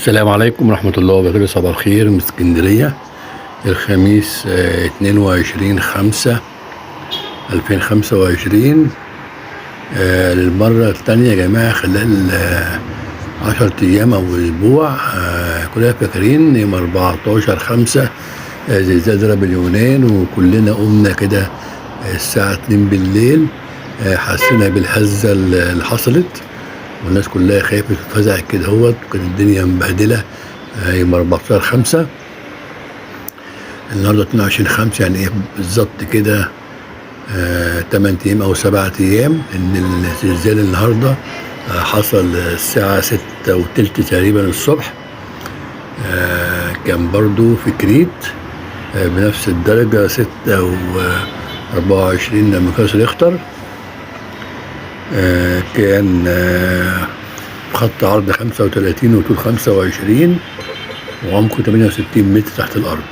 السلام عليكم ورحمة الله وبركاته. صباح الخير من اسكندرية. الخميس 22/5/2025. للمرة الثانية يا جماعة خلال 10 أيام أو أسبوع. كلنا فاكرين يوم 14/5 زلزال ضرب اليونان، وكلنا قمنا كده الساعة 2 بالليل، حسينا بالهزة اللي حصلت، والناس كلها خافت وفزعت كده اهوت، وكانت الدنيا مبهدلة. يوم 14/5، النهارده 22/5، يعني ايه بالظبط كده؟ 8 ايام او 7 ايام. ان الزلزال النهارده حصل الساعة 6:20 تقريبا الصبح، كان برضو في كريت، بنفس الدرجة 6.24 مقياس ريختر. كان خط عرض 35 وطول 25 وعمقه 68 متر تحت الأرض.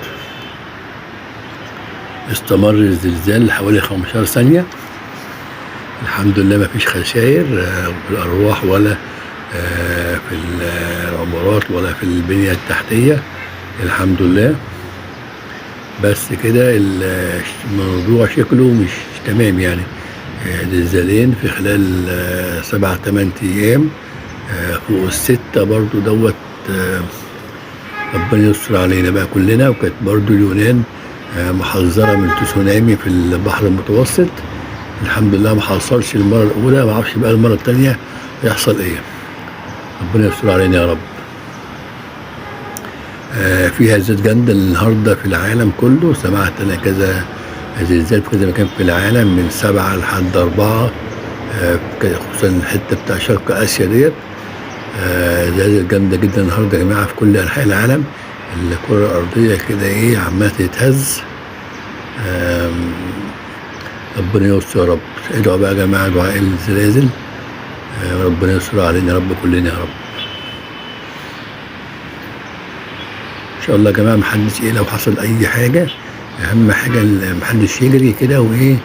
استمر الزلزال حوالي 15 ثانية. الحمد لله ما فيش خسائر في الأرواح ولا في العمارات ولا في البنية التحتية، الحمد لله. بس كده الموضوع شكله مش تمام، يعني زلزالين في خلال 7-8 أيام، فوق الستة برضو دوت. ربنا يستر علينا بقى كلنا. وكانت برضو اليونان محذرة من تسونامي في البحر المتوسط، الحمد لله ما حصلش المرة الأولى، ما اعرفش بقى المرة التانية يحصل إيه. ربنا يستر علينا يا رب. في هزات جامدة النهاردة في العالم كله، سمعت أنا كذا زلزال في كذا مكان في العالم من 7 لحد 4، خصوصا الحتة بتاع شرق آسيا ديت. زلازل جامدة جدا النهاردة يا جماعة في كل أنحاء العالم. الكرة الأرضية كده إيه عمالة تتهز. ربنا يستر يا رب. ادعوا بقى يا جماعة دعاء الزلازل، ربنا يستر علينا يا رب كلنا يا رب. إن شاء الله يا جماعة محدش إيه لو حصل أي حاجة، أهم حاجة محدش يجري كده وإيه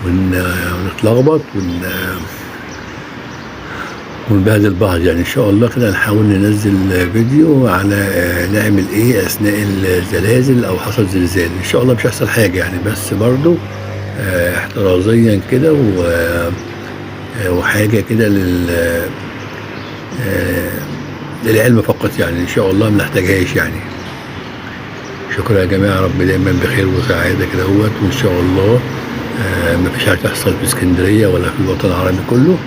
ونتلخبط ونبهدل بعض، يعني إن شاء الله كده نحاول ننزل فيديو على نعمل إيه أثناء الزلازل أو حصل زلزال. إن شاء الله مش هيحصل حاجة يعني، بس برضو احترازيا كده وحاجة كده للعلم فقط، يعني إن شاء الله ما نحتاجهاش يعني. شكرا يا جماعة، رب دايما بخير وسعادة كده اهوت، وإن شاء الله مفيش حاجة تحصل في اسكندرية ولا في الوطن العربي كله.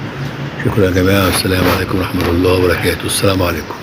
شكرا يا جماعة، السلام عليكم ورحمة الله وبركاته. السلام عليكم.